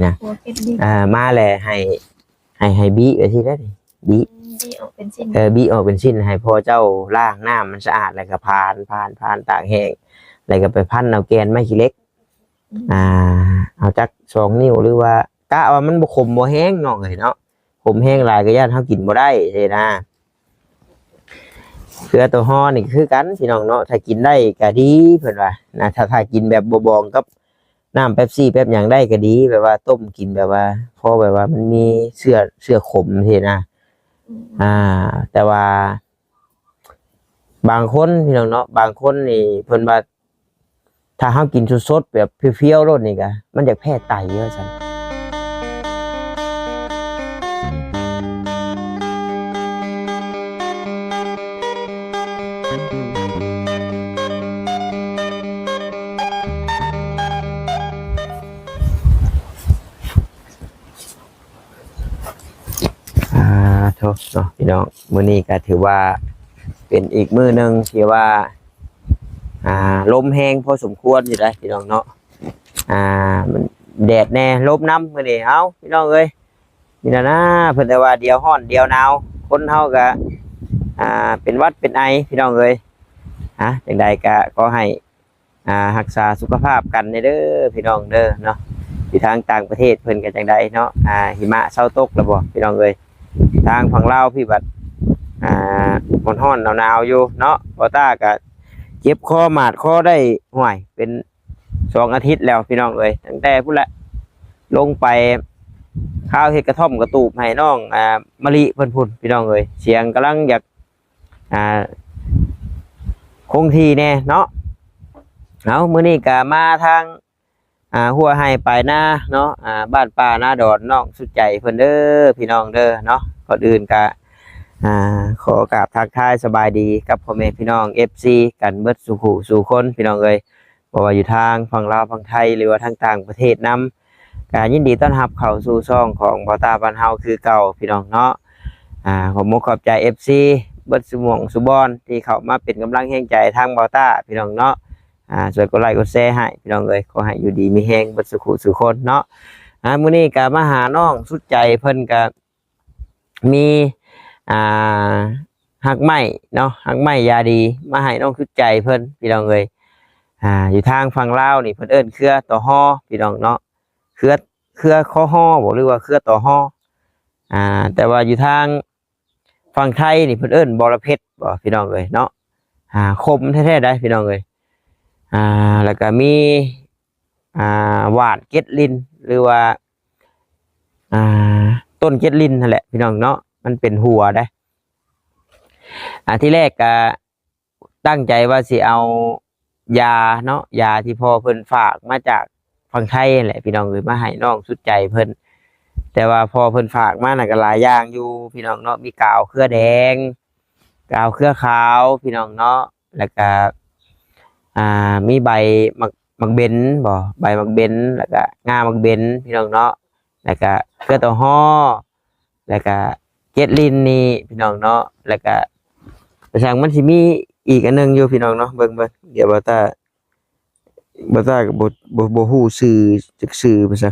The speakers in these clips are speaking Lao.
ນະ ຫົວເກັດດິນ ອ່າ ມາແລ້ວໃຫ້ ໃຫ້ ໃຫ້ບີໄປຊີ້ແລ້ວນີ້ ບີ ອືມ ບີອອກເປັນຊິ້ນ ເອີ ບີອອກເປັນຊິ້ນ ໃຫ້ພໍ່ເຈົ້າລ້າງນ້ຳມັນສະອາດ ແລ້ວກໍຜານ ຜານ ຜານຕາກແຫ້ງ ແລ້ວກໍໄປພັນເອົາແກ່ນໄມ້ຂີ້ເຫຼັກ ອືມ ອ່າ ເອົາຈັກສອງນິ້ວ ຫຼືວ່າ ກະວ່າມັນບໍ່ຂົມບໍ່ແຮງນ້ອງເອີຍເນາະ ຂົມແຮງຫຼາຍກໍຢ້ານເຮົາກິນບໍ່ໄດ້ຊີ້ນະ. ເຄືອໂຕຮໍນີ້ຄືກັນພີ່ນ້ອງເນາະ ຖ້າກິນໄດ້ກໍດີເພິ່ນວ່ານະ ຖ້າ ຖ້າກິນແບບບໍ່ບອງກັບນ້ຳເປັບຊີແປັບຫຍັງໄດ້ກໍດີ ແບບວ່າຕົ້ມກິນແບບວ່າ ພໍແບບວ່າມັນມີເຊື້ອ ເຊື້ອຂົມຊີ້ນະ ອືມ ອ່າ ແຕ່ວ່າບາງຄົນພີ່ນ້ອງເນາະ ບາງຄົນນີ້ເພິ່ນວ່າ ຖ້າເຮົາກິນສົດໆ ແບບພຽວໆໂລດນີ້ກະ ມັນຢາກແພ້ໄຕວ່າຊັ້ນ. ອ່າ ໂທເນາະ ພີ່ນ້ອງ ມື້ນີ້ກໍຖືວ່າເປັນອີກມື້ໜຶ່ງທີ່ວ່າ ອ່າ ລົມແຮງພໍສົມຄວນຢູ່ເດ້ພີ່ນ້ອງເນາະ ອ່າ ມັນແດດແດ່ ລົມນຳມື້ນີ້. ເອົ້າ ພີ່ນ້ອງເອີຍ ນີ້ນະນາ ເພິ່ນແຕ່ວ່າດຽວຮ້ອນດຽວໜາວ ຄົນເຮົາກໍ ອ່າ ເປັນຫວັດເປັນໄອ ພີ່ນ້ອງເອີຍ. ອ່າ ຈັ່ງໃດກໍຂໍໃຫ້ ອ່າ ຮັກສາສຸຂະພາບກັນແດ່ເດີພີ່ນ້ອງເດີເນາະ. ຢູ່ທາງຕ່າງປະເທດເພິ່ນກໍຈັ່ງໃດເນາະ ອ່າ ຫິມະເຊົາຕົກແລ້ວບໍ່ພີ່ນ້ອງເອີຍ? ທາງຝັ່ງລາວພີ້ບັດ ອ່າ ຮ້ອນໆໜາວໆຢູ່ເນາະ. ບໍ່ຕ້າກໍເຈັບຄໍໝາດຄໍໄດ້ ຫ້ວຍ ເປັນສອງອາທິດແລ້ວພີ່ນ້ອງເອີຍ ຕັ້ງແຕ່ພຸ້ນແຫຼະ ລົງໄປຄາວເຮັດກະທ່ອມກະຕູບໃຫ້ນ້ອງ ອ່າ ມະລິເພິ່ນພຸ້ນພີ່ນ້ອງເອີຍ ສຽງກຳລັງຢາກ ອ່າ ຄົງທີ່ແດ່ເນາະ. ເອົາ ມື້ນີ້ກະມາທາງ ອ່າ ຮົ້ວໄຮ່ປາຍນາເນາະ ອ່າ ບ້ານປ່ານາດອນ ນ້ອງສຸດໃຈເພິ່ນເດີພີ່ນ້ອງເດີເນາະ. ກ່ອນອື່ນກະ ອ່າ ຂໍກາບທັກທາຍສະບາຍດີກັບພໍ່ແມ່ພີ່ນ້ອງ ເອັຟຊີ ກັນເບິດສູ່ຜູ້ສູ່ຄົນພີ່ນ້ອງເອີຍ ບໍ່ວ່າຢູ່ທາງຝັ່ງລາວຝັ່ງໄທ ຫຼືວ່າທາງຕ່າງປະເທດນຳ ກະຍິນດີຕ້ອນຮັບເຂົ້າສູ່ຊ່ອງຂອງບ່າວຕ້າບ້ານເຮົາຄືເກົ່າພີ່ນ້ອງເນາະ. ອ່າ ຂອບມຸກຂອບໃຈ ເອັຟຊີ ເບິດສູ່ໝ່ອງສູ່ບ່ອນທີ່ເຂົ້າມາເປັນກຳລັງແຮງໃຈທາງບ່າວຕ້າພີ່ນ້ອງເນາະ. ອ່າ ຊ່ວຍກົດໄລກົດແຊໃຫ້ພີ່ນ້ອງເອີຍ ຂໍໃຫ້ຢູ່ດີມີແຮງເບິດສູ່ຜູ້ສູ່ຄົນເນາະ. ອ່າ ມື້ນີ້ກະມາຫານ້ອງສຸດໃຈ ເພິ່ນກະ ມີ ອ່າ ຮາກໄມ້ເນາະ ຮາກໄມ້ຢາດີມາໃຫ້ນ້ອງສຸດໃຈເພິ່ນພີ່ນ້ອງເອີຍ. ອ່າ ຢູ່ທາງຝັ່ງລາວນີ້ເພິ່ນເອີ້ນເຄືອຕໍຮໍພີ່ນ້ອງເນາະ ເຄືອ ເຄືອຄໍຮໍບໍ່ ຫຼືວ່າເຄືອຕໍຮໍ ອ່າ ແຕ່ວ່າຢູ່ທາງຝັ່ງໄທນີ້ເພິ່ນເອີ້ນບໍລະເພັດບໍ່ພີ່ນ້ອງເອີຍເນາະ. ອ່າ ຂົມແທ້ໆໄດ໋ພີ່ນ້ອງເອີຍ. ອ່າ ແລ້ວກະມີ ອ່າ ຫວ່ານເກັດລິນ ຫຼືວ່າ ອ່າ ຕົ້ນເກັດລິນຫັ້ນແຫຼະພີ່ນ້ອງເນາະ ມັນເປັນຫົວໄດ໋. ອ່າ ທີແລກກະຕັ້ງໃຈວ່າຊິເອົາຢາເນາະ ຢາທີ່ພໍ່ເພິ່ນຝາກມາຈາກຝັ່ງໄທຫັ້ນແຫຼະພີ່ນ້ອງເອີຍ ມາໃຫ້ນ້ອງສຸດໃຈເພິ່ນ ແຕ່ວ່າພໍ່ເພິ່ນຝາກມານັ້ນກະຫຼາຍຢ່າງຢູ່ພີ່ນ້ອງເນາະ ມີກາວເຄືອແດງ ກາວເຄືອຂາວພີ່ນ້ອງເນາະ ແລ້ວກະ ອ່າ ມີໃບໝາກ ໝາກເບັນບໍ່ ໃບໝາກເບັນ ແລ້ວກະງ່າໝາກເບັນພີ່ນ້ອງເນາະ ແລ້ວກະເຄືອຕໍຮໍ ແລ້ວກະເກັດລິນນີ້ພີ່ນ້ອງເນາະ. ແລ້ວກະໄປຊ່າງ ມັນຊິມີອີກອັນໜຶ່ງຢູ່ພີ່ນ້ອງເນາະ ເບິ່ງ ເບິ່ງ ດຽວບ່າວຕ້າ ບ່າວຕ້າກໍບໍ່ ບໍ່ ບໍ່ຮູ້ຊື່ຈັກຊື່ໄປຊະ.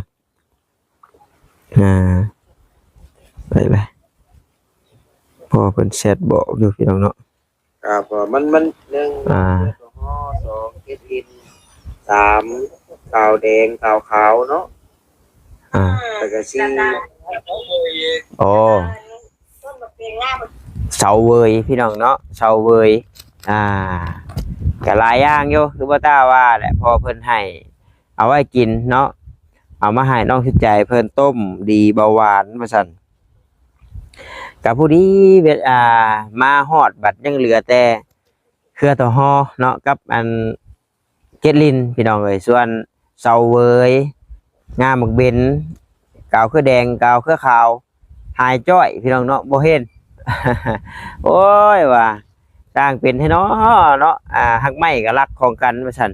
ອ່າ ໄປ ໄປ ພໍ່ເພິ່ນແຊັດບອກຢູ່ພີ່ນ້ອງເນາະ. ອ່າ ເພາະມັນ ມັນ ໜຶ່ງ ອ່າ ແອລກໍຮໍ ສອງ ເກັດລິນ ສາມ ກາວແດງ ກາວຂາວເນາະ. ອ່າ ແລ້ວກໍສີ່ ອໍ ເຊົາເວີຍພີ່ນ້ອງເນາະ ເຊົາເວີຍ. ອ່າ ກໍຫຼາຍຢ່າງຢູ່ ຄືບ່າວຕ້າວ່າແຫຼະ ພໍ່ເພິ່ນໃຫ້ເອົາໄວ້ກິນເນາະ ເອົາມາໃຫ້ນ້ອງສຸດໃຈເພິ່ນຕົ້ມດີເບົາຫວານວ່າຊັ້ນ. ກະພໍດີເວ ອ່າ ມາຮອດບັດຍັງເຫຼືອແຕ່ເຄືອຕໍຮໍເນາະ ກັບອັນເຈັດລິນພີ່ນ້ອງເອີຍ. ສ່ວນເຊົາເວີຍ, ງ່າໝາກເບັນ, ກາວເຄືອແດງ, ກາວເຄືອຂາວ ຫາຍຈ້ອຍພີ່ນ້ອງເນາະ ບໍ່ເຫັນ. ໂອ້ຍ ວ່າ ຊ່າງເປັນແທ້ເນາະ ເນາະ ອ່າ ຮາກໄມ້ກໍລັກຂອງກັນວ່າຊັ້ນ.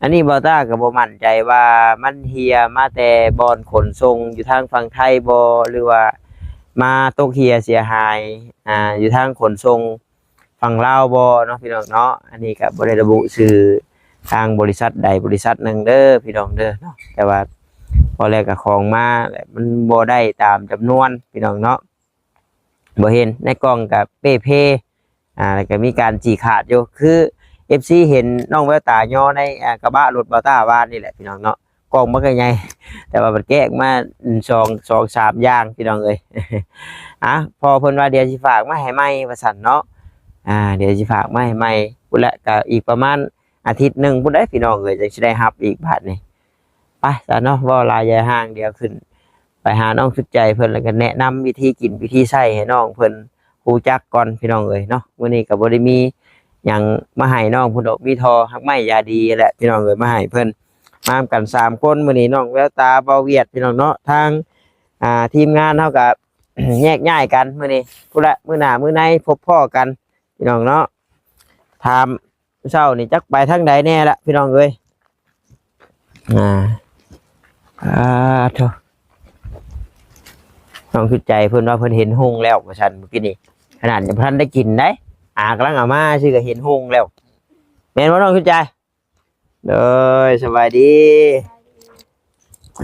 ອັນນີ້ບ່າວຕ້າກໍບໍ່ໝັ້ນໃຈວ່າມັນເຮ່ຍມາແຕ່ບ່ອນຂົນສົ່ງຢູ່ທາງຝັ່ງໄທບໍ່ ຫຼືວ່າມາຕົກເຮ່ຍເສຍຫາຍ ອ່າ ຢູ່ທາງຂົນສົ່ງຝັ່ງລາວບໍ່ເນາະ ພີ່ນ້ອງເນາະ. ອັນນີ້ກໍບໍ່ໄດ້ລະບຸຊື່ທາງບໍລິສັດໃດບໍລິສັດໜຶ່ງເດີ ພີ່ນ້ອງເດີເນາະ ແຕ່ວ່າ ພໍແລ້ວກໍຂອງມາແຫຼະ ມັນບໍ່ໄດ້ຕາມຈຳນວນ ພີ່ນ້ອງເນາະ. ບໍ່ເຫັນ ໃນກ່ອງກໍເປ່ເພ ອ່າ ແລ້ວກໍມີການຈີ່ຂາດຢູ່ ຄືເອັຟຊີເຫັນນ້ອງແວວຕາຍໍໃນ ອ່າ ກະບະລົດບ່າວຕ້າວານນີ້ແຫຼະ ພີ່ນ້ອງເນາະ. ກ່ອງມັນກໍໃຫຍ່ ແຕ່ວ່າມັນແກະອອກມາ ສອງ ສອງສາມຢ່າງ ພີ່ນ້ອງເອີຍ. ອ່າ ພໍ່ເພິ່ນວ່າດຽວຊິຝາກມາໃຫ້ໃໝ່ວ່າຊັ້ນເນາະ. ອ່າ ດຽວຊິຝາກມາໃຫ້ໃໝ່ພຸ້ນແຫຼະ ກໍອີກປະມານອາທິດໜຶ່ງພຸ້ນເດ້ ພີ່ນ້ອງເອີຍ ຈັ່ງຊິໄດ້ຮັບອີກບາດນີ້. ໄປຊະເນາະ ເວົ້າຫຼາຍຢ່າຫ່າງ ດຽວຂຶ້ນໄປຫານ້ອງສຸດໃຈເພິ່ນ ແລ້ວກໍແນະນຳວິທີກິນວິທີໃຊ້ໃຫ້ນ້ອງເພິ່ນຮູ້ຈັກກ່ອນ ພີ່ນ້ອງເອີຍເນາະ. ມື້ນີ້ກໍບໍ່ໄດ້ມີຫຍັງມາໃຫ້ນ້ອງເພິ່ນດອກ ມີທໍ່ຮັກໄມ້ຢາດີແຫຼະ ພີ່ນ້ອງເອີຍ ມາໃຫ້ເພິ່ນ ມານຳກັນສາມຄົນ. ມື້ນີ້ນ້ອງແວວຕາ ບ່າວຫວຽດ ພີ່ນ້ອງເນາະ ທາງ ອ່າ ທີມງານເຮົາກໍ ແຍກຍ້າຍກັນມື້ນີ້ ພຸ້ນລະ ມື້ໜ້າມື້ໃນພົບພໍ້ກັນ ພີ່ນ້ອງເນາະ. ຖາມເຊົ້ານີ້ຈັກໄປທາງໃດແດ່ລະ ພີ່ນ້ອງເອີຍ. ອ່າ ອ່າ ໂທ້ ນ້ອງຄືໃຈເພິ່ນວ່າເພິ່ນເຫັນຮຸ່ງແລ້ວວ່າຊັ້ນ ມື້ກີ້ນີ້ ຂະໜາດຍັງບໍ່ທັນໄດ້ກິນໄດ໋ ອາກຳລັງເອົາມາຊື່ກໍເຫັນຮຸ່ງແລ້ວ ແມ່ນບໍ່ນ້ອງຄືໃຈ? ໂດຍ ສະບາຍດີ.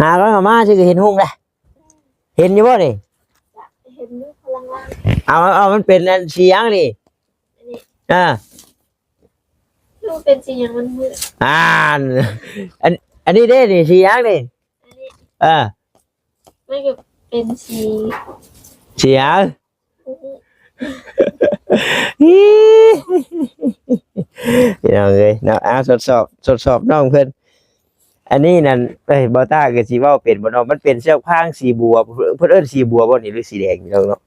ອາກຳລັງເອົາມາຊື່ກໍເຫັນຮຸ່ງແລ້ວ ເຫັນຢູ່ບໍ່ນີ້? ເຫັນຢູ່ ກຳລັງລ້າງ. ເອົາ ເອົາ ມັນເປັນອັນສີຫຍັງນີ້? ອັນນີ້ ອ່າ ຄືເປັນສີຫຍັງມັນມືດ ອ່າ ອັນ ອັນນີ້ເດ້ນີ້ ສີຫຍັງນີ້? ອັນນີ້ ເອີ ມັນກໍເປັນສີ ສີຫຍັງ? ອືຮຶ ພີ່ນ້ອງເອີຍເນາະ. ອ່າ ທົດສອບ ທົດສອບນ້ອງເພິ່ນ. ອັນນີ້ນັ້ນ ເອີຍ ບ່າວຕ້າກໍຊິເວົ້າເປັນບໍ່ເນາະ? ມັນເປັນເຊືອກຟາງສີບົວ ເພິ່ນເອີ້ນສີບົວບໍ່ນີ້ ຫຼືສີແດງພີ່ນ້ອງເນາະ?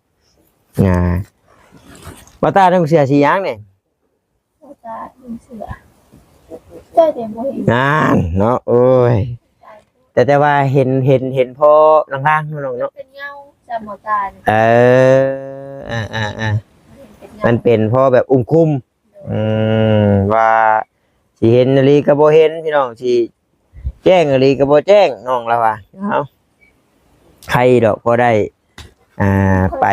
ອ່າ ບ່າວຕ້ານຸ່ງເສື້ອສີຫຍັງນີ້? ບໍ່ຈະມີເສື້ອ ເຈົ້າແຕ່ບໍ່ເຫັນ ນັ້ນເນາະ. ໂອ້ຍ ແຕ່ ແຕ່ວ່າເຫັນ ເຫັນ ເຫັນພໍລາງໆເນາະນ້ອງເນາະ ເປັນເງົາຈຳບໍ່ຕາ. ເອີ ອ່າໆໆ ມັນເປັນເງົາ ມັນເປັນພໍແບບອຸ້ມຄຸມ. ໂດຍ ອືມ ວ່າຊິເຫັນອີ່ຫຼີກໍບໍ່ເຫັນ ພີ່ນ້ອງ ຊິ ແຈ້ງອີ່ຫຼີກໍບໍ່ແຈ້ງ ນ້ອງລາວວ່າ. ເອົາ ໄຄດອກ ພໍໄດ້ ອ່າ ໄປ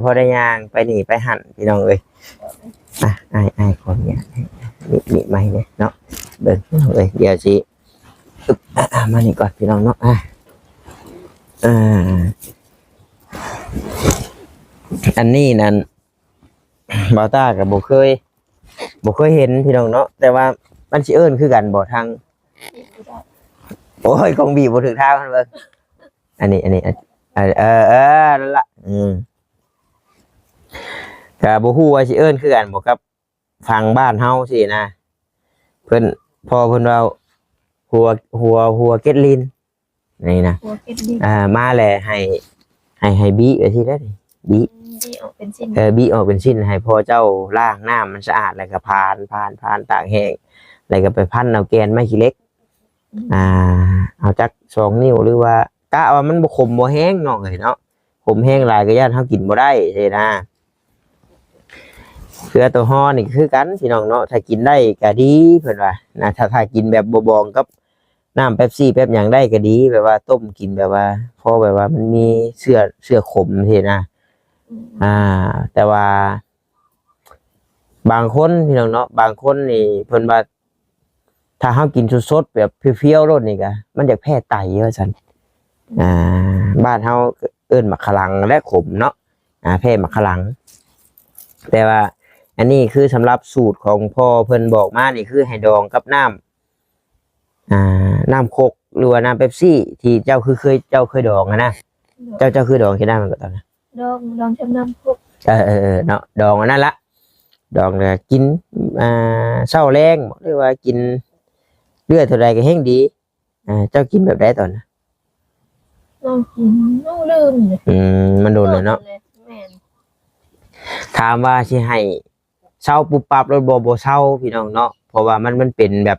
ພໍໄດ້ຍ່າງ ເອີ ພໍໄດ້ຍ່າງໄປນີ້ໄປຫັ້ນ ພີ່ນ້ອງເອີຍ. ອ່ະ ອ້າຍ ອ້າຍຂໍອະນຸຍາດ ນີ້ ນີ້ໄມ້ເດ້ເນາະ ເບິ່ງ ພີ່ນ້ອງເອີຍ. ດຽວຊິ ອຶບ ອ່າ ມານີ້ກ່ອນ ພີ່ນ້ອງເນາະ. ອ່າ ອ່າ ອັນນີ້ນັ້ນ ບ່າວຕ້າກໍບໍ່ເຄີຍ ບໍ່ເຄີຍເຫັນ ພີ່ນ້ອງເນາະ ແຕ່ວ່າມັນຊິເອີ້ນຄືກັນບໍ່ທາງ? ໂອ້ຍ ຂອງບີບໍ່ຖືກທາງ ເບິ່ງ ອັນນີ້ ອັນນີ້ ເອີ ເອີ ເອີ ນັ້ນລະ ອືມ ກໍບໍ່ຮູ້ວ່າຊິເອີ້ນຄືກັນບໍ່ກັບຝັ່ງບ້ານເຮົາຊີ້ນະ. ເພິ່ນ ພໍ່ເພິ່ນເວົ້າ ຫົວ ຫົວ ຫົວເກັດລິນ ນີ້ນະ ຫົວເກັດລິນ ອ່າ ມາແລ້ວໃຫ້ ໃຫ້ ໃຫ້ບີໄວ້ຊີ້ແລ້ວນີ້ ບີ ບີອອກເປັນຊິ້ນ ເອີ ບີອອກເປັນຊິ້ນ ໃຫ້ພໍ່ເຈົ້າລ້າງນ້ຳມັນສະອາດ ແລ້ວກໍຜານ ຜານ ຜານຕາກແຫ້ງ ແລ້ວກໍໄປພັນເອົາແກ່ນໄມ້ຂີ້ເຫຼັກ ອືມ ອ່າ ເອົາຈັກສອງນິ້ວ ຫຼືວ່າ ກະວ່າມັນບໍ່ຂົມບໍ່ແຮງນ້ອງເອີຍເນາະ. ຂົມແຮງຫຼາຍກໍຢ້ານເຮົາກິນບໍ່ໄດ້ຊີ້ນະ. ເຄືອໂຕຮໍນີ້ກໍຄືກັນ ພີ່ນ້ອງເນາະ ຖ້າກິນໄດ້ກໍດີ ເພິ່ນວ່ານະ ຖ້າ ຖ້າກິນແບບບໍ່ບອງກັບ ນ້ຳເປັບຊີແປັບຫຍັງໄດ້ກໍດີ ແບບວ່າຕົ້ມກິນແບບວ່າ ພໍແບບວ່າມັນມີເຊື້ອ ເຊື້ອຂົມຊີ້ນະ. ອືມ ອ່າ ແຕ່ວ່າບາງຄົນພີ່ນ້ອງເນາະ ບາງຄົນນີ້ເພິ່ນວ່າ ຖ້າເຮົາກິນສົດໆແບບພຽວໆໂລດນີ້ກະ ມັນຢາກແພ້ໄຕວ່າຊັ້ນ. ອ່າ ບ້ານເຮົາເອີ້ນໝາກຂະລັງແຫຼະ ຂົມເນາະ ອ່າ ແພ້ໝາກຂະລັງ. ແຕ່ວ່າອັນນີ້ຄືສຳລັບສູດຂອງພໍ່ເພິ່ນບອກມານີ້ ຄືໃຫ້ດອງກັບນ້ຳ ອ່າ ນ້ຳຄົກ ຫຼືວ່ານ້ຳເປັບຊີທີ່ເຈົ້າຄືເຄີຍ ເຈົ້າເຄີຍດອງຫັ້ນນະ. ໂດຍ ເຈົ້າ ເຈົ້າຄືດອງກິນນ້ຳມັນກໍຕອນນັ້ນ ດອງ ດອງກັບນ້ຳຄົກ. ເອີ ເອີ ເອີ ເນາະ ດອງອັນນັ້ນລະ ດອງແລ້ວກິນ ອ່າ ເຊົ້າແລງ ຫຼືວ່າກິນເລືອດເທົ່າໃດກໍແຮງດີ. ອ່າ ເຈົ້າກິນແບບໃດຕອນນັ້ນ? ນ້ອງກິນ ນ້ອງລືມເລີຍ. ອືມ ມັນດົນແລ້ວເນາະ. ໂດນເລີຍ ແມ່ນ. ຖາມວ່າຊິໃຫ້ ເຊົາປຸບປັບໂລດບໍ່? ບໍ່ເຊົາ ພີ່ນ້ອງເນາະ ເພາະວ່າມັນ ມັນເປັນແບບ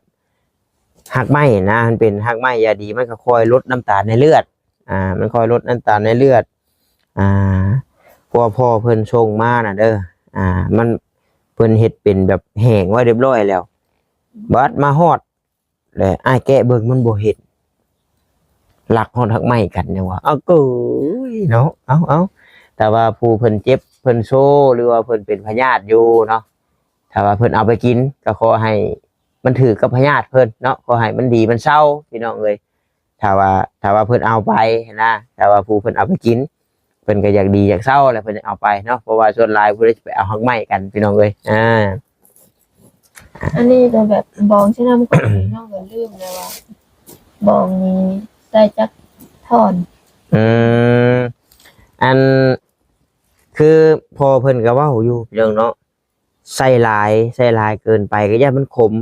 ຮາກໄມ້ນະ ມັນເປັນຮາກໄມ້ຢາດີ ມັນກໍຄ່ອຍລົດນ້ຳຕານໃນເລືອດ ອ່າ ມັນຄ່ອຍລົດນ້ຳຕານໃນເລືອດ ອ່າ ເພາະວ່າພໍ່ເພິ່ນສົ່ງມານະເດີ ອ່າ ມັນ ເພິ່ນເຮັດເປັນແບບແຫ້ງໄວ້ຮຽບຮ້ອຍແລ້ວ ບັດມາຮອດ ແລະ ອ້າຍແກະເບິ່ງມັນບໍ່ເຫັນ ລັກຮອດຮາກໄມ້ກັນຫຍັງວະ ເອົາເກີຍເນາະ. ເອົາ ເອົາ ແຕ່ວ່າຜູ້ເພິ່ນເຈັບເພິ່ນໂຊ ຫຼືວ່າເພິ່ນເປັນພະຍາດຢູ່ເນາະ ຖ້າວ່າເພິ່ນເອົາໄປກິນ ກໍຂໍໃຫ້ມັນຖືກກັບພະຍາດເພິ່ນເນາະ ຂໍໃຫ້ມັນດີມັນເຊົາ ພີ່ນ້ອງເອີຍ. ຖ້າວ່າ ຖ້າວ່າເພິ່ນເອົາໄປນະ ຖ້າວ່າຜູ້ເພິ່ນເອົາໄປກິນ ເພິ່ນກໍຢາກດີຢາກເຊົາແຫຼະ ເພິ່ນເອົາໄປເນາະ ເພາະວ່າສ່ວນຫຼາຍຜູ້ໃດຊິໄປເອົາຮາກໄມ້ກັນ ພີ່ນ້ອງເອີຍ. ອ່າ ອັນນີ້ກໍແບບບອງໃສ່ນ້ຳຂ້ອຍ ນ້ອງກໍລືມແລ້ວວ່າ ບອງນີ້ໃສ່ຈັກທ່ອນ? ອືມ ອັນ ຄືພໍ່ເພິ່ນກໍເວົ້າຢູ່ ພີ່ນ້ອງເນາະ ໃສ່ຫຼາຍ ໃສ່ຫຼາຍເກີນໄປກໍຢ້ານມັນຂົມ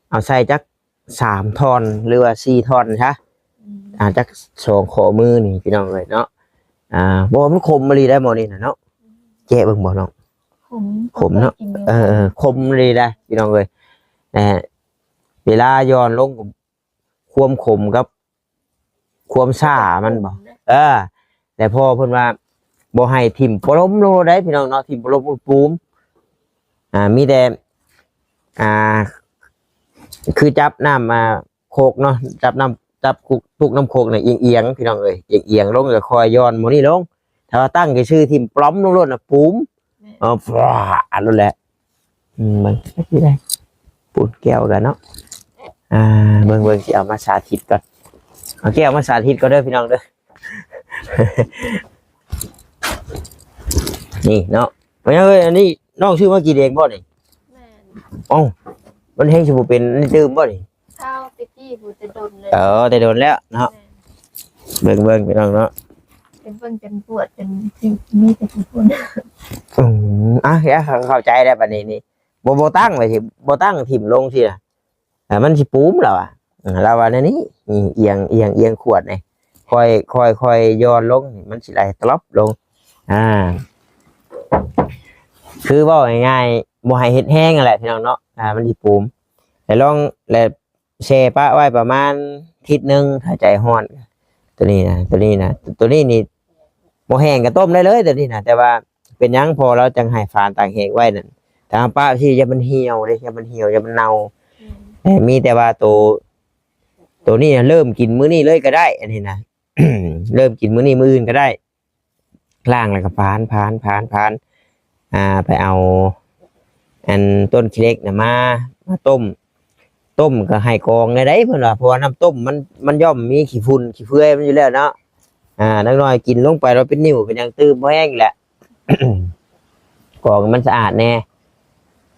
ເອົາໃສ່ຈັກ ສາມທ່ອນ ຫຼືວ່າສີ່ທ່ອນຊະ. ອືມ ອ່າ ຈັກສອງຂໍ້ມືນີ້ ພີ່ນ້ອງເອີຍເນາະ. ອ່າ ບໍ່ ມັນຂົມອີ່ຫຼີໄດ໋ໝໍນີ້ນະເນາະ. ແກະເບິ່ງບໍ່ນ້ອງ? ຂົມ ຂົມເນາະ. ເອີໆ ຂົມອີ່ຫຼີໄດ໋ ພີ່ນ້ອງເອີຍ. ແຕ່ເວລາຢ່ອນລົງ ຄວາມຂົມກັບຄວາມຊ້າມັນບໍ່? ເອີ ແຕ່ພໍ່ເພິ່ນວ່າບໍ່ໃຫ້ຖິ້ມປະລົມລົງໂລດໄດ໋ ພີ່ນ້ອງເນາະ ຖິ້ມປະລົມປຸມ. ອ່າ ມີແຕ່ ອ່າ ຄືຈັບນ້ຳ ອ່າ ໂຄກເນາະ ຈັບນ້ຳ ຈັບປຸກ ປຸກນ້ຳໂຄກນະອຽງໆ ພີ່ນ້ອງເອີຍ ອຽງໆລົງ ແລ້ວຄ່ອຍຢ່ອນໝໍນີ້ລົງ. ຖ້າວ່າຕັ້ງຊື່ໆ ຖິ້ມປະລັອມລົງໂລດນະ ປຸມ ແມ່ນ ເອົາຟາດໂລດແຫຼະ. ອືມ ເບິ່ງ ໄດ້ ປຸ້ນແກ້ວກັນເນາະ. ອ່າ ເບິ່ງ ເບິ່ງ ຊິເອົາມາສາທິດກ່ອນ ເອົາແກ້ວມາສາທິດກ່ອນເດີ ພີ່ນ້ອງເດີ. ນີ້ເນາະ ເອີຍ ອັນນີ້ນ້ອງຊື້ມາກິນເອງບໍ່ນີ້? ແມ່ນ. ເອົ້າ ມັນແຮງຊິບໍ່ເປັນນີ້ຕື່ມບໍ່ນີ້? ເຊົາແຕ່ກີ້ພຸ້ນ ແຕ່ດົນແລ້ວ. ເອີ ແຕ່ດົນແລ້ວເນາະ. ແມ່ນ. ເບິ່ງ ເບິ່ງ ພີ່ນ້ອງເນາະ ເປັນເບິ່ງຈົນປວດ ຈົນມີແຕ່ຂີ້ຝຸ່ນ. ອືມ ອ່ະ ເຂົ້າໃຈແລ້ວບັດນີ້ນີ້ ບໍ່ ບໍ່ຕັ້ງໄວ້ຊິ ບໍ່ຕັ້ງຖິ້ມລົງຊິນະ ອ່າ ມັນຊິປູມລາວວ່າ ລາວວ່າແນວນີ້ ອຽງ ອຽງ ອຽງຂວດນີ້ ຄ່ອຍ ຄ່ອຍ ຄ່ອຍຢ່ອນລົງ ມັນຊິໄຫຼຕະລັອບລົງ. ອ່າ ຄືເວົ້າງ່າຍໆ ບໍ່ໃຫ້ເຮັດແຮງຫັ້ນແຫຼະ ພີ່ນ້ອງເນາະ. ອ່າ ມັນຊິປູມ ແລ້ວລອງ ແລ້ວແຊ່ປະໄວ້ປະມານທິດໜຶ່ງ ຖ້າໃຈຮ້ອນ. ໂຕນີ້ນະ ໂຕນີ້ນະ ໂຕນີ້ນີ້ບໍ່ແຫ້ງກໍຕົ້ມໄດ້ເລີຍ ໂຕນີ້ນະ ແຕ່ວ່າ ເປັນຫຍັງພໍ່ລາວຈັ່ງໃຫ້ຝານຕາກແຫ້ງໄວ້ນັ້ນ? ຖ້າເຮົາປະຊີ້ ຢ້ານມັນຫ່ຽວເດ້ ຢ້ານມັນຫ່ຽວ ຢ້ານມັນເນົ່າ. ອືມ ແຕ່ມີແຕ່ວ່າໂຕ ໂຕນີ້ນະ ເລີ່ມກິນມື້ນີ້ເລີຍກໍໄດ້ ອັນນີ້ນະ ເລີ່ມກິນມື້ນີ້ມື້ອື່ນກໍໄດ້. ລ້າງແລ້ວກໍຝານ ຝານ ຝານ ຝານ ອ່າ ໄປເອົາອັນຕົ້ນຂີ້ເຫຼັກນະມາ ມາຕົ້ມ. ຕົ້ມກໍໃຫ້ກອງແດ່ໃດ ເພິ່ນວ່າ ເພາະວ່ານ້ຳຕົ້ມມັນ ມັນຍ່ອມມີຂີ້ຝຸ່ນຂີ້ເຟືອຍມັນຢູ່ແລ້ວເນາະ. ອ່າ ນັກນ້ອຍກິນລົງໄປແລ້ວເປັນໜິວເປັນຫຍັງ ຕື່ມບໍ່ແຮງແຫຼະ ກອງມັນສະອາດແດ່.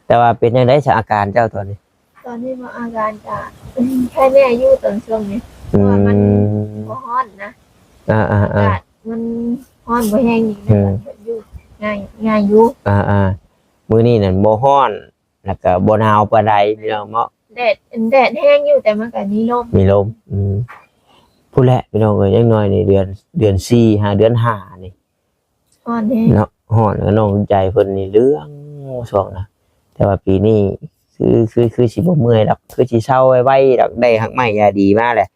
ແຕ່ວ່າເປັນຈັ່ງໃດຊະອາການເຈົ້າຕອນນີ້? ຕອນນີ້ບໍ່ ອາການກະໄຄແນ່ຢູ່ຕອນຊ່ວງນີ້ ອືມ ເພາະວ່າມັນບໍ່ຮ້ອນນະ. ອ່າໆໆ ອາກາດມັນຮ້ອນບໍ່ແຮງນີ້ນະ ອືມ ຢູ່ງ່າຍ ງ່າຍຢູ່. ອ່າໆ ມື້ນີ້ນັ້ນບໍ່ຮ້ອນ ແລ້ວກໍບໍ່ໜາວປານໃດ ພີ່ນ້ອງເນາະ. ແດດ ແດດແຮງຢູ່ ແຕ່ມັນກໍມີລົມ ມີລົມ. ອືມ ພຸ້ນແຫຼະ ພີ່ນ້ອງເອີຍ ຢ່າງໜ້ອຍນີ້ເດືອນ ເດືອນສີ່ ຫາເດືອນຫ້ານີ້ ຮ້ອນແຮງເນາະ ຮ້ອນ. ແລ້ວນ້ອງໃຈເພິ່ນນີ້ເຫຼືອງຊ່ວງນະ ແຕ່ວ່າປີນີ້ຄື ຄື ຄືຊິບໍ່ເມື່ອຍດອກ ຄືຊິເຊົາໄວໆດອກ ໄດ້ຮາກໄມ້ຢາດີມາແຫຼະ.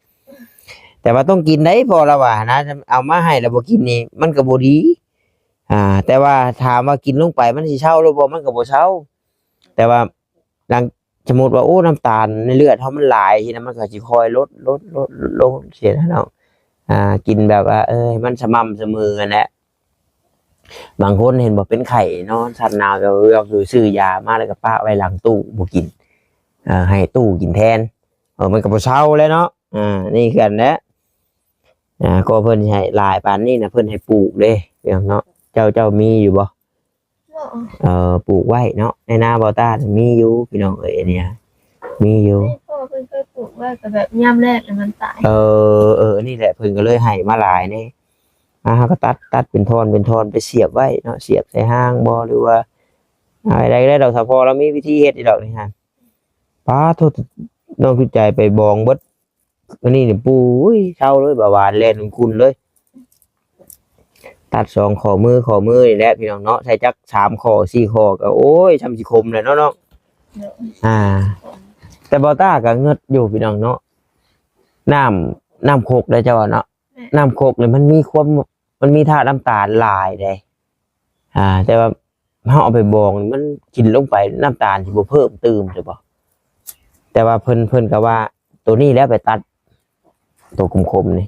ແຕ່ວ່າຕ້ອງກິນໄດ໋ ເພາະລາວວ່ານະ ເອົາມາໃຫ້ແລ້ວບໍ່ກິນນີ້ ມັນກໍບໍ່ດີ. ອ່າ ແຕ່ວ່າຖາມວ່າກິນລົງໄປມັນຊິເຊົາຫຼືບໍ່? ມັນກໍບໍ່ເຊົາ. ແຕ່ວ່າຫຼັງ ສົມມຸດວ່າ ໂອ້ ນ້ຳຕານໃນເລືອດເຮົາມັນຫຼາຍຊີ້ນະ ມັນກໍຊິຄ່ອຍລົດ ລົດ ລົດ ລົດລົງຊີ້ນະເນາະ. ອ່າ ກິນແບບວ່າ ເອີ ໃຫ້ມັນສະໝ່ຳສະເໝີຫັ້ນແຫຼະ. ບາງຄົນເຫັນບໍ່ ເປັນໄຂ້ນອນສັນໜາວ ແບບວ່າຊື້ຢາມາແລ້ວກໍປະໄວ້ຫຼັງຕູ້ບໍ່ກິນ ເອີ ໃຫ້ຕູ້ກິນແທນ. ເອີ ມັນກໍບໍ່ເຊົາແຫຼະເນາະ. ອ່າ ນີ້ຄືກັນແຫຼະ. ອ່າ ກໍເພິ່ນຊິໃຫ້ຫຼາຍປານນີ້ນະ ເພິ່ນໃຫ້ປູກເດ້ ພີ່ນ້ອງເນາະ. ເຈົ້າ ເຈົ້າມີຢູ່ບໍ່? ບໍ່ ເອີ ປູກໄວ້ເນາະ ໃນນາບ່າວຕ້ານະມີຢູ່ ພີ່ນ້ອງເອີຍ ອັນນີ້ມີຢູ່. ແມ່ນ ພໍ່ເພິ່ນເຄີຍປູກໄວ້ ກໍແບບຍາມແລ້ງແລ້ວມັນຕາຍ. ເອີ ເອີ ອັນນີ້ແຫຼະ ເພິ່ນກໍເລີຍໃຫ້ມາຫຼາຍແດ່. ອ່າ ເຮົາກໍຕັດ ຕັດເປັນທ່ອນ ເປັນທ່ອນ ໄປສຽບໄວ້ເນາະ ສຽບໃສ່ຮ່າງບໍ່ ຫຼືວ່າ ອ່າ ໄດ້ ໄດ້ດອກ ສະເພາະລາວມີວິທີເຮັດຢູ່ດອກນີ້ຫັ້ນ. ປາໂທ ນ້ອງຄືໃຈໄປບອງເບິດ. ອັນນີ້ນີ້ ປູ້ຍ ເຊົາເລີຍ ເບົາຫວານແລ່ນຂຸ້ນໆເລີຍ. ຕັດສອງຂໍ້ມື ຂໍ້ມືນີ້ແຫຼະ ພີ່ນ້ອງເນາະ ໃສ່ຈັກສາມຂໍ້ ສີ່ຂໍ້ ກໍ ໂອ້ຍ ຊ່ຳຊິຂົມແຫຼະເນາະນ້ອງ. ໂດຍ ອ່າ ແຕ່ບ່າວຕ້າກໍເງິດຢູ່ ພີ່ນ້ອງເນາະ. ນ້ຳ ນ້ຳຄົກເດ້ ເຈົ້າວ່າເນາະ. ແມ່ນ ນ້ຳຄົກນີ້ມັນມີຄວາມ ມັນມີທາດນ້ຳຕານຫຼາຍເດ້. ອ່າ ແຕ່ວ່າ ເຮົາເອົາໄປບອງ ມັນກິນລົງໄປ ນ້ຳຕານຊິບໍ່ເພີ່ມຕື່ມຫຼືບໍ່? ແຕ່ວ່າເພິ່ນ ເພິ່ນກໍວ່າ ໂຕນີ້ແຫຼະໄປຕັດ ໂຕຂົມໆນີ້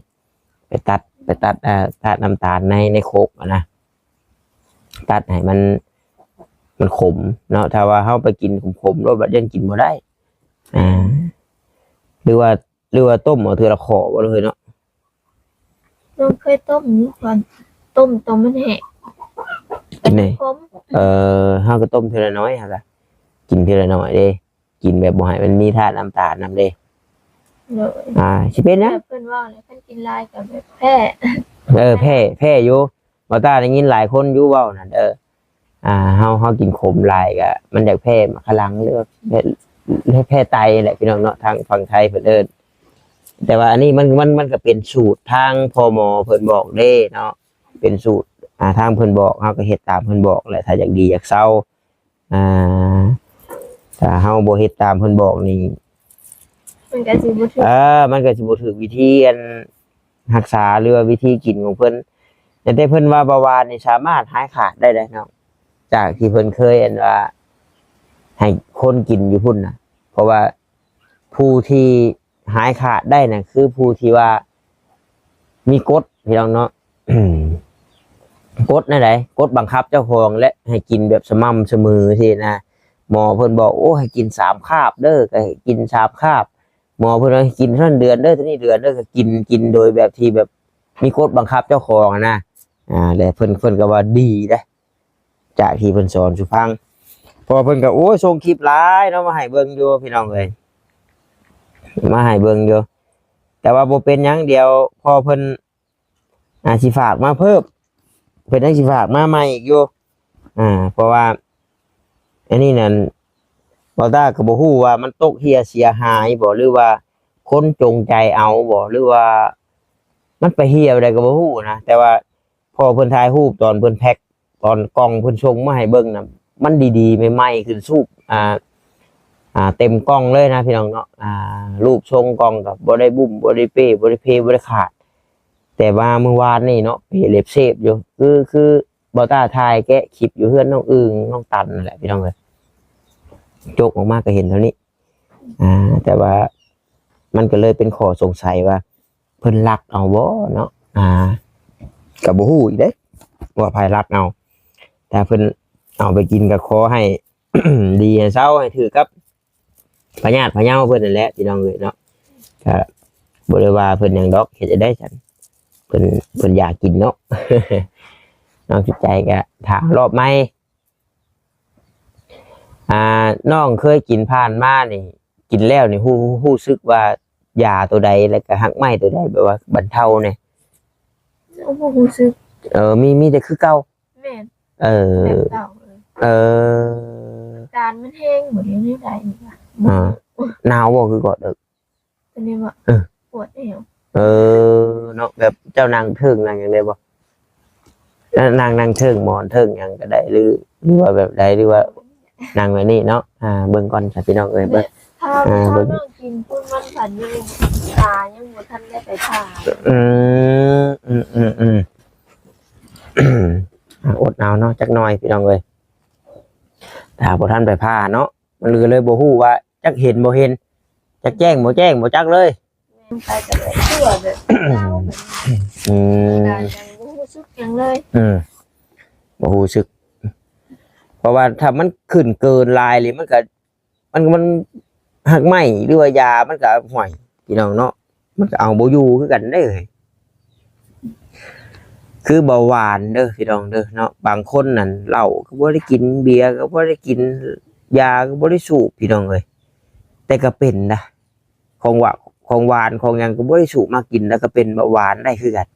ໄປຕັດ ໄປຕັດ ເອີ ທາດນ້ຳຕານໃນ ໃນຄົກຫັ້ນນະ ຕັດໃຫ້ມັນ ມັນຂົມເນາະ. ຖ້າວ່າເຮົາໄປກິນຂົມໆໂລດ ບັດຢ້ານກິນບໍ່ໄດ້. ອ່າ ຫຼືວ່າ ຫຼືວ່າຕົ້ມເອົາເທື່ອລະຂໍ້ບໍ່ເລີຍເນາະ? ນ້ອງເຄີຍຕົ້ມຢູ່ກ່ອນ ຕົ້ມຕອນມັນແຫ້ງ ນີ້ ຂມ ເອີ ເຮົາກໍຕົ້ມເທື່ອລະໜ້ອຍ ເຮົາກໍກິນເທື່ອລະໜ້ອຍເດ້ ກິນແບບບໍ່ໃຫ້ມັນມີທາດນ້ຳຕານນຳເດ້. ໂດຍ ອ່າ ຊິເປັນຫຍັງ? ເພິ່ນເວົ້າແລ້ວ ຄັນກິນຫຼາຍກໍແບບແພ້. ເອີ ແພ້ ແພ້ຢູ່. ບ່າວຕ້າໄດ້ຍິນຫຼາຍຄົນຢູ່ເວົ້ານັ້ນ ເອີ ອ່າ ເຮົາ ເຮົາກິນຂົມຫຼາຍກໍມັນຢາກແພ້ໝາກຂະລັງ ຫຼືວ່າແພ້ ແພ້ໄຕແຫຼະພີ່ນ້ອງເນາະ ທາງຝັ່ງໄທເພິ່ນເອີ້ນ. ແຕ່ວ່າອັນນີ້ມັນ ມັນ ມັນກໍເປັນສູດທາງພໍ່ໝໍເພິ່ນບອກເດ້ເນາະ ເປັນສູດ ອ່າ ທາງເພິ່ນບອກ ເຮົາກໍເຮັດຕາມເພິ່ນບອກແຫຼະ ຖ້າຢາກດີຢາກເຊົາ. ອ່າ ຖ້າເຮົາບໍ່ເຮັດຕາມເພິ່ນບອກນີ້ ມັນກໍຊິບໍ່ຖືກ ເອີ ມັນກໍຊິບໍ່ຖືກວິທີອັນຮັກສາ ຫຼືວ່າວິທີກິນຂອງເພິ່ນ. ແຕ່ເພິ່ນວ່າເບົາຫວານນີ້ສາມາດຫາຍຂາດໄດ້ເດ້ນ້ອງ ຈາກທີ່ເພິ່ນເຄີຍອັນວ່າໃຫ້ຄົນກິນຢູ່ພຸ້ນນະ ເພາະວ່າຜູ້ທີ່ ຫາຍຂາດໄດ້ນະ ຄືຜູ້ທີ່ວ່າມີກົດ ພີ່ນ້ອງເນາະ ກົດແນວໃດ? ກົດບັງຄັບເຈົ້າຂອງ ແລະ ໃຫ້ກິນແບບສະໝ່ຳສະເໝີຊີ້ນະ. ໝໍເພິ່ນບອກ ໂອ້ ໃຫ້ກິນສາມຄາບເດີ ກໍໃຫ້ກິນສາມຄາບ. ໝໍເພິ່ນວ່າໃຫ້ກິນເທົ່ານັ້ນເດືອນເດີ ເທົ່ານີ້ເດືອນເດີ ກໍກິນ ກິນໂດຍແບບທີ່ແບບມີກົດບັງຄັບເຈົ້າຂອງນະ. ອ່າ ແລະ ເພິ່ນ ເພິ່ນກໍວ່າດີເດ້. ຈາກທີ່ເພິ່ນສອນສູ່ຟັງ ພໍ່ເພິ່ນກໍ ໂອ້ຍ ສົ່ງຄລິບຫຼາຍເນາະ ມາໃຫ້ເບິ່ງຢູ່ພີ່ນ້ອງເອີຍ ມາໃຫ້ເບິ່ງຢູ່. ແຕ່ວ່າບໍ່ເປັນຫຍັງ ດຽວພໍ່ເພິ່ນ ອາດຊິຝາກມາເພີ່ມ ເພິ່ນຍັງຊິຝາກມາໃໝ່ອີກຢູ່. ອ່າ ເພາະວ່າອັນນີ້ນັ້ນ ບ່າວຕ້າກໍບໍ່ຮູ້ວ່າມັນຕົກເຮ່ຍເສຍຫາຍບໍ່ ຫຼືວ່າຄົນຈົງໃຈເອົາບໍ່ ຫຼືວ່າມັນໄປເຮ່ຍແນວໃດກໍບໍ່ຮູ້ນະ ແຕ່ວ່າ ພໍ່ເພິ່ນຖ່າຍຮູບຕອນເພິ່ນແພັກ ຕອນກ່ອງເພິ່ນສົ່ງມາໃຫ້ເບິ່ງນະ ມັນດີໆ ໃໝ່ໆ ຂຶ້ນສູບ ອ່າ ອ່າ ເຕັມກ່ອງເລີຍນະພີ່ນ້ອງເນາະ. ອ່າ ຮູບຊົງກ່ອງກໍບໍ່ໄດ້ບຸ້ມ ບໍ່ໄດ້ເປ້ ບໍ່ໄດ້ເພ ບໍ່ໄດ້ຂາດ ແຕ່ວ່າມື້ວານນີ້ເນາະ ເພເລັບເຊບຢູ່ ຄື ຄືບ່າວຕ້າຖ່າຍແກະຄລິບຢູ່ເຮືອນນ້ອງອຶ່ງ ນ້ອງຕັນນັ້ນແຫຼະພີ່ນ້ອງເອີຍ ຈົກອອກມາກໍເຫັນເທົ່ານີ້. ອ່າ ແຕ່ວ່າມັນກໍເລີຍເປັນຂໍ້ສົງໄສວ່າ ເພິ່ນລັກເອົາບໍ່ເນາະ? ອ່າ ກໍບໍ່ຮູ້ອີກເດ້ວ່າໃຜລັກເອົາ ຖ້າເພິ່ນເອົາໄປກິນກໍຂໍໃຫ້ ດີໃຫ້ເຊົາ ໃຫ້ຖືກກັບພະຍາດພະເຍົາເພິ່ນນັ້ນແຫຼະ ພີ່ນ້ອງເອີຍເນາະ. ກໍບໍ່ໄດ້ວ່າເພິ່ນຫຍັງດອກ ເຮັດຈັ່ງໃດຊັ້ນ ເພິ່ນ ເພິ່ນຢາກກິນເນາະ. ນ້ອງຈິດໃຈກໍຖ້າຮອບໃໝ່. ອ່າ ນ້ອງເຄີຍກິນຜ່ານມານີ້ ກິນແລ້ວນີ້ ຮູ້ ຮູ້ສຶກວ່າຢາໂຕໃດ ແລ້ວກໍຮາກໄມ້ໂຕໃດ ແບບວ່າບັນເທົາແດ່? ບໍ່ຮູ້ສຶກ. ເອີ ມີ ມີແຕ່ຄືເກົ່າ. ແມ່ນ. ເອີ ແບບເກົ່າເລີຍ. ເອີ ອາການມັນແຮງບໍ່ໄດ້ແນວໃດນີ້ຫວາ? ອ່າ ໜາວບໍ່ຄືກ່ອນເດີ? ຕອນນີ້ບໍ່? ເອີ ປວດແອວ. ເອີ ເນາະ ແບບເຈົ້ານັ່ງເທິງນັ່ງຫຍັງໄດ້ບໍ່? ນັ່ງ ນັ່ງເທິງໝອນເທິງຫຍັງກໍໄດ້ ຫຼື ຫຼືວ່າແບບໃດ ຫຼືວ່ານັ່ງແບບນີ້ເນາະ. ອ່າ ເບິ່ງກ່ອນຊະພີ່ນ້ອງເອີຍ ເບິ່ງ ຖ້າ ອ່າ ເບິ່ງ ຖ້ານ້ອງກິນປຸ້ນມັນພັນຍັງ ຕາຍັງບໍ່ທັນໄດ້ໄປຜ່າ. ອືມ ອືມ ອືມ ອືມ ອ່າ ອົດເອົາເນາະ ຈັກໜ່ອຍພີ່ນ້ອງເອີຍ ຖ້າບໍ່ທັນໄປຜ່າເນາະ. ມັນກໍເລີຍບໍ່ຮູ້ວ່າຈັກເຫັນບໍ່ເຫັນ ຈັກແຈ້ງບໍ່ແຈ້ງ ບໍ່ຈັກເລີຍ. ແມ່ນ ໄປກໍແບບເຊື່ອແບບເຈົ້າ. ອືມ ກໍຍັງບໍ່ຮູ້ສຶກຫຍັງເລີຍ. ອືມ ບໍ່ຮູ້ສຶກ ເພາະວ່າຖ້າມັນຂຶ້ນເກີນຫຼາຍນີ້ ມັນກໍ ມັນ ມັນຮາກໄມ້ຫຼືວ່າຢາມັນກໍ ຫ້ວຍ ພີ່ນ້ອງເນາະ ມັນກໍເອົາບໍ່ຢູ່ຄືກັນເດ້. ຄືເບົາຫວານເດີພີ່ນ້ອງເດີເນາະ ບາງຄົນນັ້ນເຫຼົ້າກໍບໍ່ໄດ້ກິນ ເບຍກໍບໍ່ໄດ້ກິນ ຢາກໍບໍ່ໄດ້ສູບພີ່ນ້ອງເອີຍ ແຕ່ກໍເປັນນະ ຂອງຫວານ ຂອງຫວານຂອງຫຍັງກໍບໍ່ໄດ້ສູບມາກິນ ແລ້ວກໍເປັນເບົາຫວານໄດ້ຄືກັນ.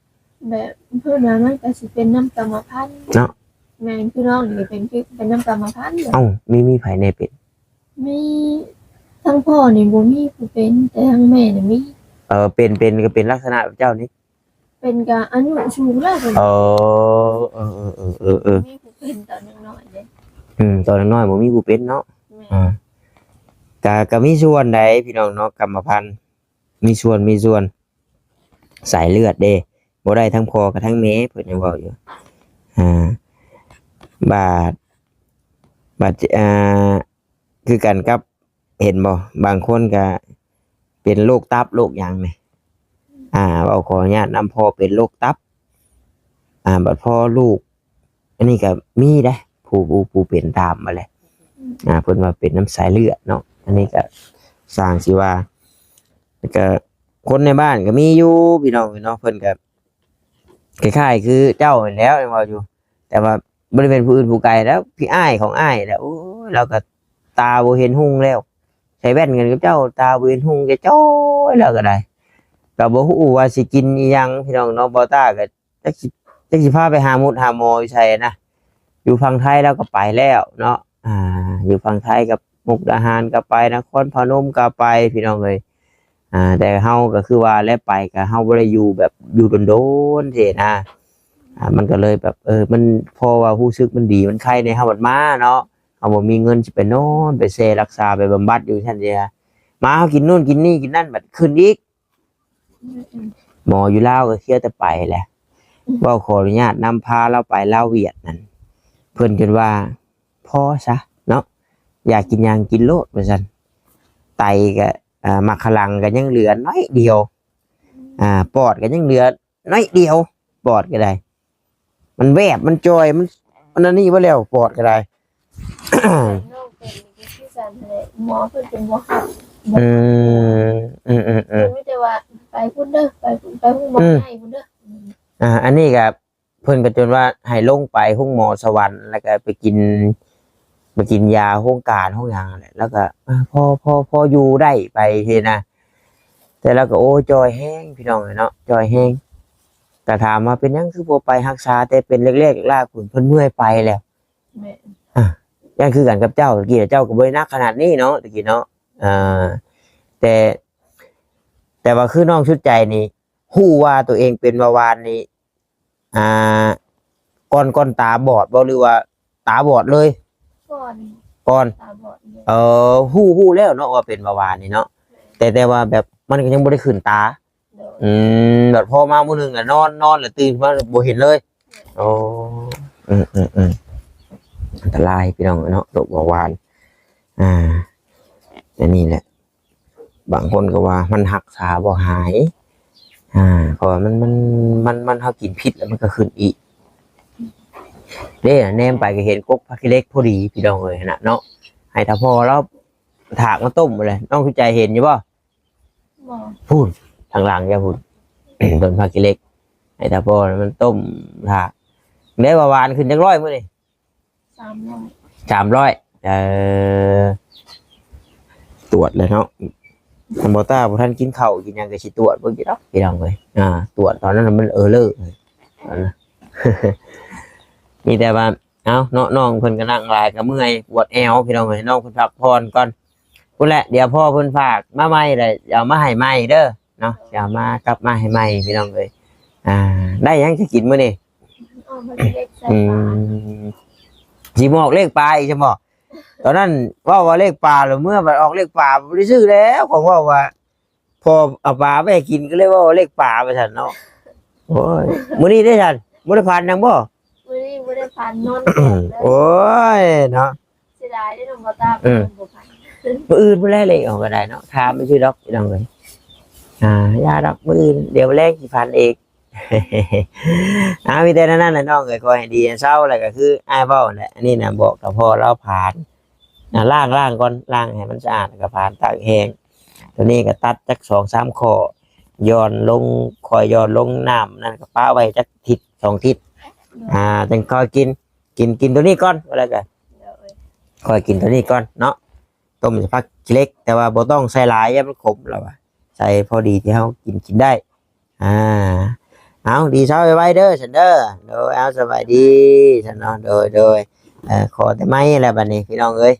ແບບເພິ່ນວ່າມັນກໍຊິເປັນນຳກຳມະພັນເນາະ. ແມ່ນ ຄືນ້ອງນີ້ເປັນ ຄືເປັນນຳກຳມະພັນ. ເອົ້າ ມີ ມີໃຜແດ່ເປັນ? ມີ ທັງພໍ່ນີ້ບໍ່ມີຜູ້ເປັນ ແຕ່ທັງແມ່ນີ້ມີ. ເອີ ເປັນ ເປັນກໍເປັນລັກສະນະແບບເຈົ້ານີ້ ເປັນກະອາຍຸສູງແລ້ວເພິ່ນ. ເອີ ເອີ ເອີ ມີຜູ້ເປັນຕອນຍັງນ້ອຍເດ້. ອືມ ຕອນຍັງນ້ອຍບໍ່ມີຜູ້ເປັນເນາະ. ແມ່ນ ອ່າ ກະ ກະມີສ່ວນໃດພີ່ນ້ອງເນາະ ກຳມະພັນ ມີສ່ວນ ມີສ່ວນ ສາຍເລືອດເດ້ ບໍ່ໄດ້ທັງພໍ່ກັບທັງແມ່ ເພິ່ນຍັງເວົ້າຢູ່. ອ່າ ບາດ ບາດ ອ່າ ຄືກັນກັບ ເຫັນບໍ່ ບາງຄົນກະເປັນໂລກຕັບໂລກຫຍັງນີ້ ອ່າ ເວົ້າຂໍອະນຸຍາດນຳພໍ່ເປັນໂລກຕັບ ອ່າ ບັດພໍລູກ ອັນນີ້ກະມີເດ້ ຜູ້ ຜູ້ ຜູ້ເປັນຕາມມາແຫຼະ ອ່າ ເພິ່ນວ່າເປັນນຳສາຍເລືອດເນາະ. ອັນນີ້ກະຊ່າງຊິວ່າ ແລ້ວກະຄົນໃນບ້ານກະມີຢູ່ພີ່ນ້ອງເນາະ ເພິ່ນກະ ຄ້າຍໆຄືເຈົ້າຫັ້ນແຫຼ້ວ ເວົ້າຢູ່ ແຕ່ວ່າບໍ່ໄດ້ແມ່ນຜູ້ອື່ນຜູ້ໄກແລ້ວ ພີ່ອ້າຍຂອງອ້າຍແຫຼະ. ໂອ້ຍ ລາວກໍຕາບໍ່ເຫັນຮຸ່ງແລ້ວ ໃສ່ແວ່ນກັນກັບເຈົ້າ ຕາບໍ່ເຫັນຮຸ່ງ ຈະຈ້ອຍ ລາວກໍໄດ້ ກໍບໍ່ຮູ້ວ່າຊິກິນອີ່ຫຍັງ ພີ່ນ້ອງເນາະ. ບໍ່ຕ້າກໍ ຈັກຊິ ຈັກຊິພາໄປຫາໝົດຫາໝໍຢູ່ໃສນະ. ຢູ່ຝັ່ງໄທລາວກໍໄປແລ້ວເນາະ ອ່າ ຢູ່ຝັ່ງໄທກັບມຸກດາຫານກໍໄປ ນະຄອນພະນົມກໍໄປ ພີ່ນ້ອງເອີຍ. ອ່າ ແຕ່ເຮົາກໍຄືວ່າແຫຼະ ໄປກໍເຮົາບໍ່ໄດ້ຢູ່ແບບຢູ່ດົນໆ ຊີ້ນະ. ອ່າ ມັນກໍເລີຍແບບ ເອີ ມັນ ເພາະວ່າຮູ້ສຶກມັນດີ ມັນໄຄແດ່ ເຮົາບັດມາເນາະ ເຮົາບໍ່ມີເງິນຊິໄປນອນ ໄປແຊ່ ລັກສາ ໄປບຳບັດຢູ່ຊັ້ນເດ. ມາເຮົາກິນນູ້ນກິນນີ້ ກິນນັ້ນ ບັດຂຶ້ນອີກ. ອືມໆ ໝໍຢູ່ລາວກໍເຄຍແຕ່ໄປແຫຼະ ອືມ ເວົ້າຂໍອະນຸຍາດນຳພາລາວໄປລາວຫວຽດນັ້ນ ເພິ່ນຈົນວ່າ ພໍຊະເນາະ ຢາກກິນຫຍັງກິນໂລດ ວ່າຊັ້ນ. ໄຕກໍ ອ່າ ໝາກຂະລັງກໍຍັງເຫຼືອໜ້ອຍດຽວ ອ່າ ປອດກໍຍັງເຫຼືອໜ້ອຍດຽວ ປອດກໍໄດ້ ມັນແວບ ມັນຈ່ອຍ ມັນ ມັນອັນນີ້ເບິດແລ້ວ ປອດກໍໄດ້. ນ້ອງເປັນຄືກັນຫັ້ນແຫຼະ ໝໍເພິ່ນເປັນບໍ່ຮັບ. ອືມ ອືມໆໆ ເພິ່ນມີແຕ່ວ່າ ໄປພຸ້ນເດີ ໄປພຸ້ນ ໄປໂຮງໝໍ ອືມ ໃຫຍ່ພຸ້ນເດີ. ອ່າ ອັນນີ້ກໍເພິ່ນກໍຈົນວ່າໃຫ້ລົງໄປໂຮງໝໍສະຫວັນ ແລ້ວກໍໄປກິນ ໄປກິນຢາໂຮງການໂຮງຫຍັງຫັ້ນແຫຼະ ແລ້ວກໍ ອ່າ ພໍ ພໍ ພໍຢູ່ໄດ້ໄປຊີ້ນະ. ແຕ່ລາວກໍ ໂອ້ ຈ່ອຍແຮງ ພີ່ນ້ອງເອີຍເນາະ ຈ່ອຍແຮງ. ກໍຖາມວ່າເປັນຫຍັງຄືບໍ່ໄປຮັກສາແຕ່ເປັນແລກໆລາກໆພຸ້ນ ເພິ່ນເມື່ອຍໄປແລ້ວ. ແມ່ນ ອ່າ ຢ້ານຄືກັນກັບເຈົ້າ ຕະກີ້ເຈົ້າກໍບໍ່ໄດ້ໜັກຂະໜາດນີ້ເນາະ ຕະກີ້ເນາະ. ເອີ ແຕ່ ແຕ່ວ່າຄືນ້ອງຊຸດໃຈນີ້ ຮູ້ວ່າຕົວເອງເປັນເບົາຫວານນີ້ ອ່າ ກ່ອນ ກ່ອນຕາບອດບໍ່ ຫຼືວ່າຕາບອດເລີຍ? ກ່ອນ ກ່ອນຕາບອດເລີຍ. ເອີ ຮູ້ ຮູ້ແລ້ວເນາະວ່າເປັນເບົາຫວານນີ້ເນາະ ແມ່ນ ແຕ່ ແຕ່ວ່າແບບມັນກໍຍັງບໍ່ໄດ້ຂຶ້ນຕາ. ໂດຍ ອືມ ແບບພໍມາມື້ໜຶ່ງລະນອນ ນອນລະຕື່ນມາບໍ່ເຫັນເລີຍ. ໂອ້ ອືມໆໆ ອັນຕະລາຍພີ່ນ້ອງເນາະ ໂລກເບົາຫວານ. ອ່າ ແຕ່ນີ້ແຫຼະ ບາງຄົນກໍວ່າມັນຮັກສາບໍ່ຫາຍ ອ່າ ເພາະວ່າມັນ ມັນ ມັນ ມັນ ເຮົາກິນຜິດແລ້ວມັນກໍຂຶ້ນອີກເດ້. ແນມໄປກໍເຫັນກົກຜັກຂີ້ເຫຼັກພໍດີພີ່ນ້ອງເອີຍ ຫັ້ນນະເນາະ ໃຫ້ຖ້າພໍ່ລາວຖາກມາຕົ້ມພຸ້ນແຫຼະ. ນ້ອງຄືໃຈເຫັນຢູ່ບໍ່? ບໍ່ ພຸ້ນ ທາງຫຼັງເຈົ້າພຸ້ນ ຕົ້ນຜັກຂີ້ເຫຼັກ ໃຫ້ຖ້າພໍ່ມັນຕົ້ມຖ້າ. ໄດ້ວ່າຫວານຂຶ້ນຈັກຮ້ອຍມື້ນີ້? ສາມຮ້ອຍ ສາມຮ້ອຍ. ເອີ ຕວດແລ້ວເນາະ ຄັນບໍ່ຕາບໍ່ທັນກິນເຂົ້າກິນຫຍັງກໍຊິຕວດເບິ່ງຢູ່ດອກ ພີ່ນ້ອງເອີຍ. ອ່າ ຕວດຕອນນັ້ນມັນເອີເລີ ມີແຕ່ວ່າ ເອົາເນາະ ນ້ອງເພິ່ນກໍນັ່ງຫຼາຍກໍເມື່ອຍປວດແອວ ພີ່ນ້ອງເອີຍ ນ້ອງເພິ່ນພັກຜ່ອນກ່ອນ. ພຸ້ນແຫຼະ ດຽວພໍ່ເພິ່ນຝາກມາໃໝ່ແຫຼະ ເອົາມາໃຫ້ໃໝ່ເດີເນາະ ເອົາມາກັບມາໃຫ້ໃໝ່ ພີ່ນ້ອງເອີຍ. ອ່າ ໄດ້ຫຍັງຈະກິນມື້ນີ້? ອອກມາເລັກໃສ່ປາ ອືມ ຊິມາອອກເລກປາອີກຊັ້ນບໍ່? ຕອນນັ້ນເວົ້າວ່າເລກປາ ແລ້ວເມື່ອບັດອອກເລກປາບໍ່ໄດ້ຊື້ແລ້ວ ຂອງເວົ້າວ່າ ພໍເອົາປາໄປໃຫ້ກິນ ກໍເລີຍເວົ້າເລກປາວ່າຊັ້ນເນາະ. ໂອ້ຍ ມື້ນີ້ເດ້ຊັ້ນ ບໍ່ໄດ້ຝັນຫຍັງບໍ່? ມື້ນີ້ບໍ່ໄດ້ຝັນ ນອນແປບເລີຍ. ໂອ້ຍເນາະ ເສຍດາຍເດ້ນ້ອງບໍ່ຕາ ເອີ ບໍ່ຝັນ. ມື້ອື່ນພຸ້ນແຫຼະເລກອອກກໍໄດ້ເນາະ ຖາມໄປຊື່ດອກ ພີ່ນ້ອງເອີຍ. ອ່າ ຢ່າດອກ ມື້ອື່ນ ດຽວແລງຊິຝັນເອງ. ອ່າ ມີແຕ່ນັ້ນແຫຼະນ້ອງເອີຍ ຂໍໃຫ້ດີໃຫ້ເຊົາ ແລ້ວກໍຄືອ້າຍເວົ້າແຫຼະ ອັນນີ້ນະ ບອກກັບພໍ່ລາວຜານ ອ່າ ລ້າງ ລ້າງກ່ອນ ລ້າງໃຫ້ມັນສະອາດ ແລ້ວກໍຜານຕາກແຫ້ງ. ຕົວນີ້ກໍຕັດຈັກສອງສາມຂໍ້ ຢ່ອນລົງ ຄ່ອຍຢ່ອນລົງນ້ຳນັ້ນ ກໍປະໄວ້ຈັກທິດສອງທິດ ອ່າ ຈັ່ງຄ່ອຍກິນ ກິນ ກິນຕົວນີ້ກ່ອນ ແລ້ວກໍ ໂດຍ ຄ່ອຍກິນຕົວນີ້ກ່ອນເນາະ. ຕົ້ມໃສ່ຜັກຂີ້ເຫຼັກ ແຕ່ວ່າບໍ່ຕ້ອງໃສ່ຫຼາຍ ຢ້ານມັນຂົມ ລາວວ່າ ໃສ່ພໍດີທີ່ເຮົາກິນ ກິນໄດ້. ອ່າ ເອົາ ດີເຊົາໄວໆເດີຊັ້ນເດີ. ໂດຍ ເອົາ ສະບາຍດີຊັ້ນເນາະ. ໂດຍ ໂດຍ ເອີ ຂໍແຕ່ໄມ້ແລ້ວບັດນີ້ ພີ່ນ້ອງເອີຍ.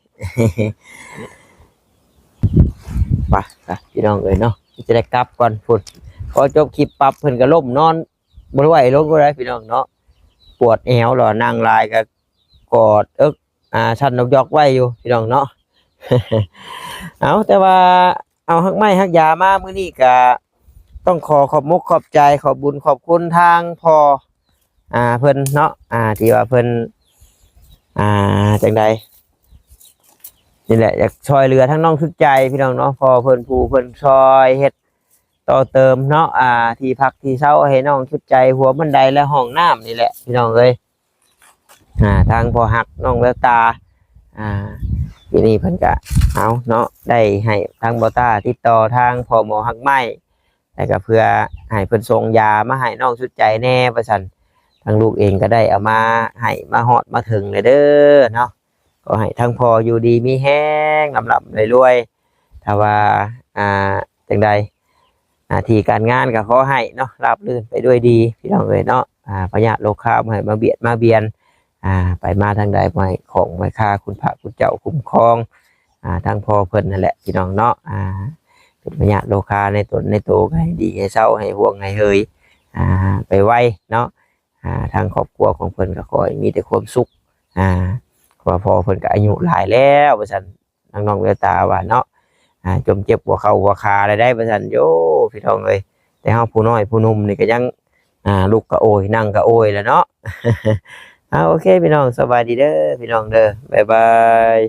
ໄປ ໄປ ພີ່ນ້ອງເອີຍເນາະ ຈະໄດ້ກັບກ່ອນພຸ້ນ. ພໍຈົບຄລິບປັບ ເພິ່ນກໍລົ້ມນອນ ບໍ່ໄຫວລົງກໍໄດ້ ພີ່ນ້ອງເນາະ. ປວດແອວ ລະນັ່ງຫຼາຍກໍກອດເອິກ ອ່າ ສັ່ນຢອກໆໄວ້ຢູ່ ພີ່ນ້ອງເນາະ. ເອົາ ແຕ່ວ່າເອົາຮັກໄມ້ຮັກຢາມາມື້ນີ້ ກະຕ້ອງຂໍຂອບມົກຂອບໃຈ ຂອບບຸນຂອບຄຸນທາງພໍ່ ອ່າ ເພິ່ນເນາະ ອ່າ ທີ່ວ່າເພິ່ນ ອ່າ ຈັ່ງໃດ ນີ້ແຫຼະ ຢາກຊ່ອຍເຫຼືອທາງນ້ອງສຸດໃຈ ພີ່ນ້ອງເນາະ. ພໍ່ເພິ່ນຜູ້ເພິ່ນຊ່ອຍເຮັດຕໍ່ເຕີມເນາະ ອ່າ ທີ່ພັກທີ່ເຊົາໃຫ້ນ້ອງສຸດໃຈ ຫົວບັນໄດ ແລະ ຫ້ອງນ້ຳນີ້ແຫຼະ ພີ່ນ້ອງເອີຍ. ອ່າ ທາງພໍ່ຮັກນ້ອງແວວຕາ ອ່າ ທີນີ້ເພິ່ນກະເອົາເນາະ ໄດ້ໃຫ້ທາງບໍ່ຕ້າຕິດຕໍ່ທາງພໍ່ໝໍຮັກໄມ້ ແລ້ວກະເພື່ອໃຫ້ເພິ່ນສົ່ງຢາມາໃຫ້ນ້ອງສຸດໃຈແດ່ວ່າຊັ້ນ. ທາງລູກເອງກໍໄດ້ເອົາມາໃຫ້ມາຮອດມາເຖິງແລ້ວເດີເນາະ. ຂໍໃຫ້ທັງພໍ່ຢູ່ດີມີແຮງ ລ່ຳໆລວຍໆ ຖ້າວ່າ ອ່າ ຈັ່ງໃດ ໜ້າທີ່ການງານກໍຂໍໃຫ້ເນາະ ລາບລື່ນໄປດ້ວຍດີ ພີ່ນ້ອງເອີຍເນາະ. ອ່າ ພະຍາດໂລຄາບໍ່ໃຫ້ມາບຽດມາບຽນ ອ່າ ໄປມາທາງໃດ ບໍ່ໃຫ້ຂ້ອງໄວ້ຄາ ຄຸນພະຄຸນເຈົ້າຄຸ້ມຄອງ ອ່າ ທັງພໍ່ເພິ່ນນັ້ນແຫຼະ ພີ່ນ້ອງເນາະ. ອ່າ ເປັນພະຍາດໂລຄາໃນຕົນໃນໂຕ ກໍໃຫ້ດີໃຫ້ເຊົາ ໃຫ້ຫ່ວງໃຫ້ເຫີຍ ອ່າ ໄປໄວເນາະ. ອ່າ ທາງຄອບຄົວຂອງເພິ່ນກໍຂໍໃຫ້ມີແຕ່ຄວາມສຸກ ອ່າ ເພາະວ່າພໍ່ເພິ່ນກໍອາຍຸຫຼາຍແລ້ວວ່າຊັ້ນ ທາງນ້ອງແວວຕາວ່າເນາະ. ອ່າ ຈົມເຈັບຫົວເຂົ່າຫົວຂາແລ້ວໄດ໋ວ່າຊັ້ນ ໂອ້ ພີ່ນ້ອງເອີຍ. ແຕ່ເຮົາຜູ້ນ້ອຍຜູ້ໜຸ່ມນີ້ກໍຍັງ ອ່າ ລຸກກະໂອຍ ນັ່ງກະໂອຍແລ້ວເນາະ. ອ່າ ໂອເຄ ພີ່ນ້ອງ ສະບາຍດີເດີ ພີ່ນ້ອງເດີ ບາຍບາຍ.